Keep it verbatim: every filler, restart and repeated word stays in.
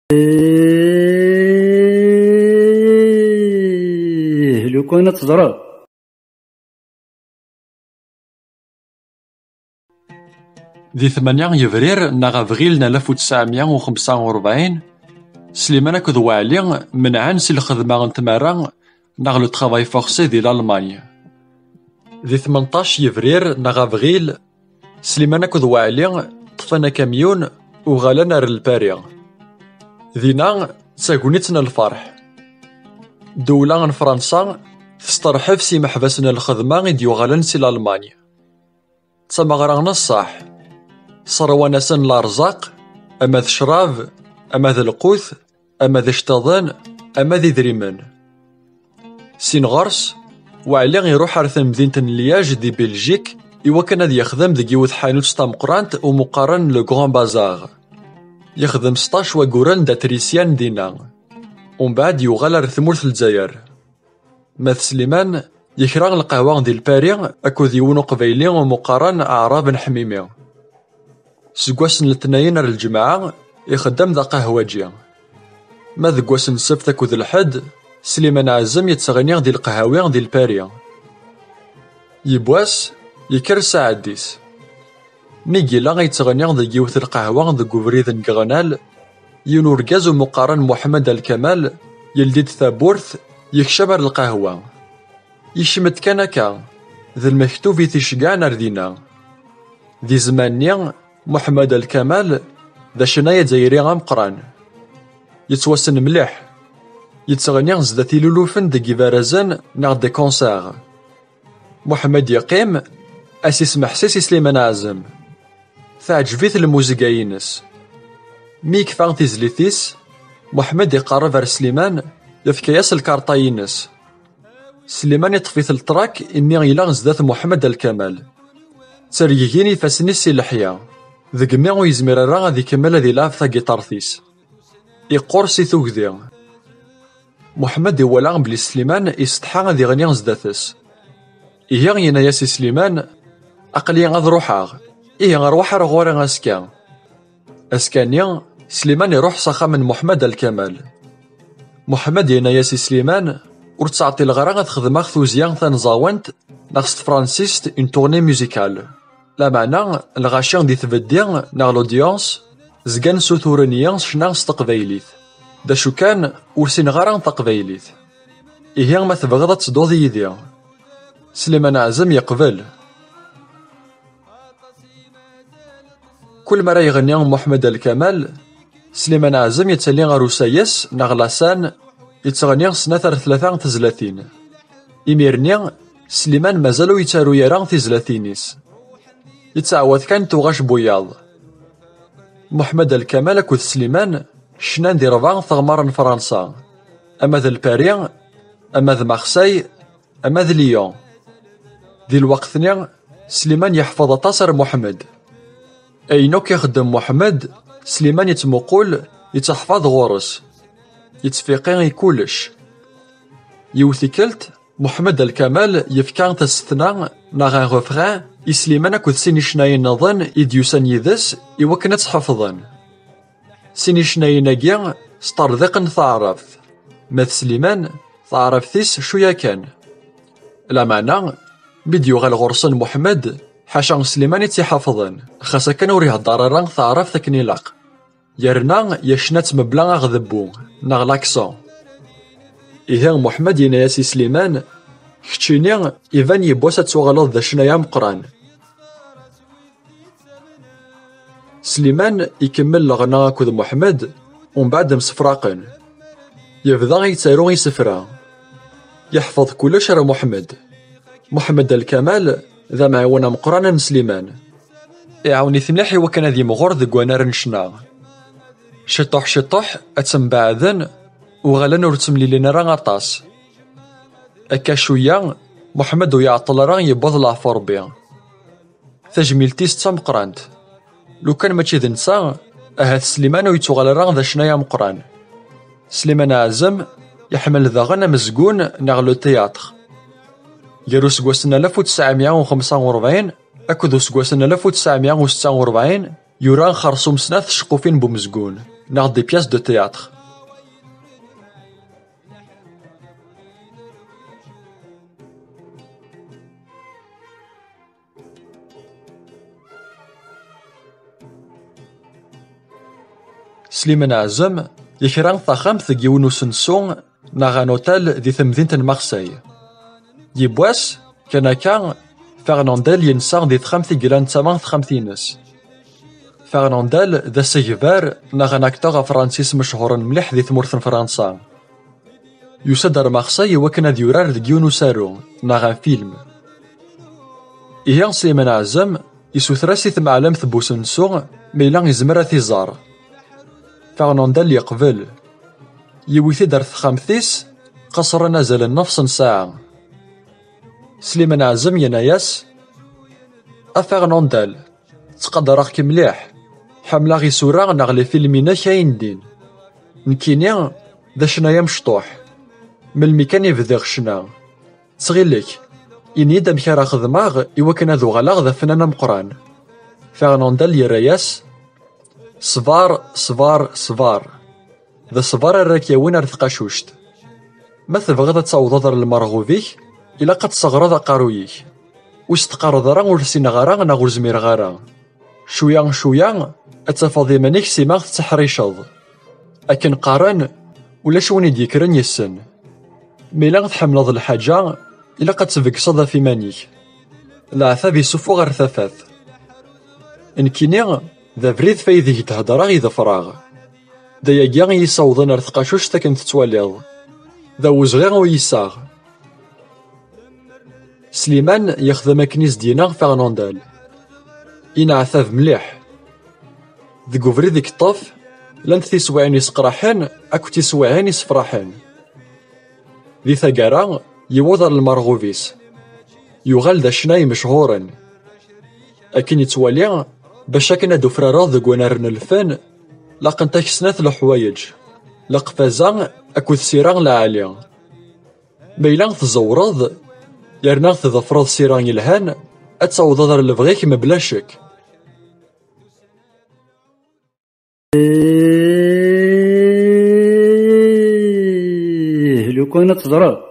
Ih, lukan ad teẓreḍ. Di tmanya yebrir neɣ abril n alef u tesɛemya u xemsa u rebɛin, Sliman akked Waɛli menɛen si lxedma n tmara neɣ le travail forcé di Lalman. Di tmenṭac yebrir neɣ abril, Sliman akked Waɛli ṭṭfen akamyun, uɣalen ar Lpari. Dinna d tagnit n lferḥ. Ddewla n Fransa testeṛḥeb s yimeḥbas n lxedma i d-yuɣalen si Lalman. D tameɣra n ṣṣeḥ. Ṣerwan-asen lerẓaq, ama d ccrab, ama d lqut, ama d iceṭṭiḍen, ama d idrimen. Sin ɣer-s, Waɛli iruḥ ar temdint n Liège di Belgique i wakken ad yexdem deg yiwet tḥanut tameqqrant umi qqaren Le Grand Bazar. Yexdem sṭac wagguren d atrisyan dinna. Umbeɛd yuɣal ar tmurt n Lezzayer. Ma d Sliman, yekra lqahwa di Lpari akked yiwen uqbayli umi qqaren Aɛrab n Ḥmimi. Seg wass n letnayen ar lǧemɛa, ixeddem d aqahwaǧi. Ma deg wass n ssebt akked lḥedd, Sliman Ɛazem yetteɣni di lqahawi di Lpari. Yiwwas, yekker ssaɛd-is. Mi yella yettɣenni deg yiwet lqahwa deg ubrid n Yeɣnal, yiwen urgaz umi qqaren Muḥemmed Al Kamal yeldi-d tawwurt, yekcem ar lqahwa. Yekcem-d kan akka, d lmektub i t-iceggɛen ar dinna. Di zzman-nni, Muḥemmed Al Kamal d acennay azzayri ameqqran. Yettwassen mliḥ. Yettɣenni zdat ilulufen deg yibarazen neɣ des concerts. Muḥemmed yeqqim, as-ismeḥsis i Sliman Ɛazem. Teɛǧeb-it lmuzika-ines. Mi yekfa tizlit-is, Muḥemmed iqerreb ar Sliman, yefka-yas lkarṭa-ines. Sliman iṭṭef-it ltrak imi yella zdat Muḥemmed Al Kamal. Ttergigin ifassen-is si leḥya, degmi ur yezmir ara ad ikemmel ad ilɛeb tagiṭart-is. Iqqur si tugdi. Muḥemmed iwala belli Sliman isetḥa ad iɣni zdat-s. Ihi yenna-yas i Sliman: "Aql-i ad ruḥeɣ. Ihi rwaḥ ar ɣur-i azekka." Azekka-nni, Sliman iruḥ s axxam n Muḥemmed Al Kamal. Muḥemmed yenna-yas i Sliman: "Ur ttɛeṭṭileɣ ara ad xedmeɣ tuzzya tanẓawant neɣ s tefransist une tournée musicale." Lameɛna, lɣaci di tbeddi neɣ l'audience zgan ssuturen-iyi ccna s teqbaylit. D acu kan, ur ssineɣ ara taqbaylit. "Ihi ma tebɣiḍ ad tedduḍ yid-i?" Sliman Ɛazem yeqbel. Kul mi ara yeɣni Muḥemmed Al Kamal, Sliman Ɛazem yettali ɣer usayes neɣ la scène, yettɣenni snat ar tlata tezlatin. Imir-nni, Sliman mazal ur yettaru ara tizlatin-is. Yettɛawad kan tuɣac n wiyaḍ. Muḥemmed Al Kamal akked Sliman cnan di rebɛa teɣmar n Fransa, ama d Lpari, ama d Marseille, ama d Lyon. Di lweqt-nni, Sliman yeḥfeḍ aṭas ar Muḥemmed. Ayen akk ixeddem Muḥemmed, Sliman yettmuqul, yettḥfeḍ ɣur-s. Yettfiqi i kullec. Yiwet tikkelt, Muḥemmed Al Kamal yefka tasetna neɣ un refrain i Sliman akked sin icennayen nniḍen i d-yusan yid-s i wakken ad tt-ḥefḍen. Sin icennayen-agi sṭerḍiqen taɛrabt, ma d Sliman, taɛrabt-is cwiya kan. Lameɛna, mi d-yuɣal ɣur-sen Muḥemmed, ḥaca Sliman i tt-iḥafḍen, xas akken ur ihedder ara taɛrabt akken ilaq. Yerna yecna-tt mebla aɣdebbu, neɣ l'accent. Ihi Muḥemmed yenna-yas i Sliman: "Keččini, iban yiwwas ad tuɣaleḍ d acennay ameqqran." Sliman ikemmel leɣna akked Muḥemmed, umbeɛd msefraqen. Yebda yettaru isefra. Yeḥfeḍ kullec ara Muḥemmed. Muḥemmed Al Kamal d amɛiwen ameqqran n Sliman. Iɛawen-it mliḥ i wakken ad yimɣur deg wannar n ccna. Ciṭuḥ ciṭuḥ, ad ttembeɛden, uɣalen ur ttemlilin ara aṭas. Akka cwiya, Muḥemmed ur iɛeṭṭel ara yewweḍ leɛfu Rebbi. Tajmilt-is d tameqqrant. Lukan mačči d netta, ahat Sliman ur yettuɣal ara d acennay ameqqran. Sliman Ɛazem iḥemmel daɣen amezgun neɣ le théâtre. Gar useggas n alef u tesɛemya u xemsa u rebɛin akked useggas n alef u tesɛemya u setta u rebɛin, yura xersum snat tceqqufin n umezgun. neɣ des pièces de théâtre. Sliman Ɛzem yekra taxxamt deg yiwen usensu neɣ un hôtel di temdint n Marseille. Yiwwas kan akka, Fernandel yensa di texxamt i yellan d tama n texxamt-ines. Fernandel d asegbar neɣ un acteur afransis mechuren mliḥ di tmurt n Fransa. Yusa-d ar Marseille i wakken ad yurar deg yiwen usaru neɣ un film. Ihi Sliman Ɛzem isuter-as i tmeɛlamt n usensu ma yella yezmer ad t-iẓer. Fernandel yeqbel. Yiwi-t-id ar texxamt-is, qasren azal n nnefs n ssaɛa. Sliman Ɛzem yenna-yas: "A Fernandel, ttqadareɣ-k mliḥ, ḥemmleɣ isura neɣ les films-inek ayen din. Nekkini d acennay amecṭuḥ. Melmi kan i bdiɣ ccna. Ttxil-k, ini-d amek ara xedmeɣ i wakken ad uɣaleɣ d afennan ameqqran." Fernandel yerra-yas: "Ṣber, ṣber, ṣber. D ṣber ara k-yawin ar tqacuct. Ma tebɣiḍ ad tawḍeḍ ar lmerɣub-ik, ilaq ad tesseɣreḍ aqerruy-ik. Ur s-teqqareḍ ara ur ssineɣ ara neɣ ur zmireɣ ara. Cwiya, cwiya, ad tafeḍ iman-ik sima tetteḥriceḍ. Akken qqaren, ulac win i d-yekkren yessen. Ma yella tḥemmleḍ lḥaǧa, ilaq ad tbegseḍ ɣef iman-ik. Leɛtab isufuɣ ar tafat. Nekkini, d abrid f aydeg d-heddreɣ i ḍefreɣ. D ayagi i yi-ssawḍen ar tqacuct akken tettwaliḍ. D awezɣi u yissaɣ." Sliman yexdem akken i s-d-yenna Fernandel. Ineɛtab mliḥ. Deg ubrid i yeṭṭef, llant tiswiɛin iseqraḥen akked tiswiɛin isefraḥen. Di taggara, yewweḍ ar lmerɣub-is. Yuɣal d acennay mechuren. Akken yettwali, bac akken ad ufrareḍ deg wannar n lfen, laqent-ak snat leḥwayeǧ: leqfaza akked sira lɛali. Ma yella tẓewreḍ, yerna tḍefreḍ sira yelhan, ad tawḍeḍ ar lebɣi-k mebla ccek. Ih, lukan ad teẓreḍ.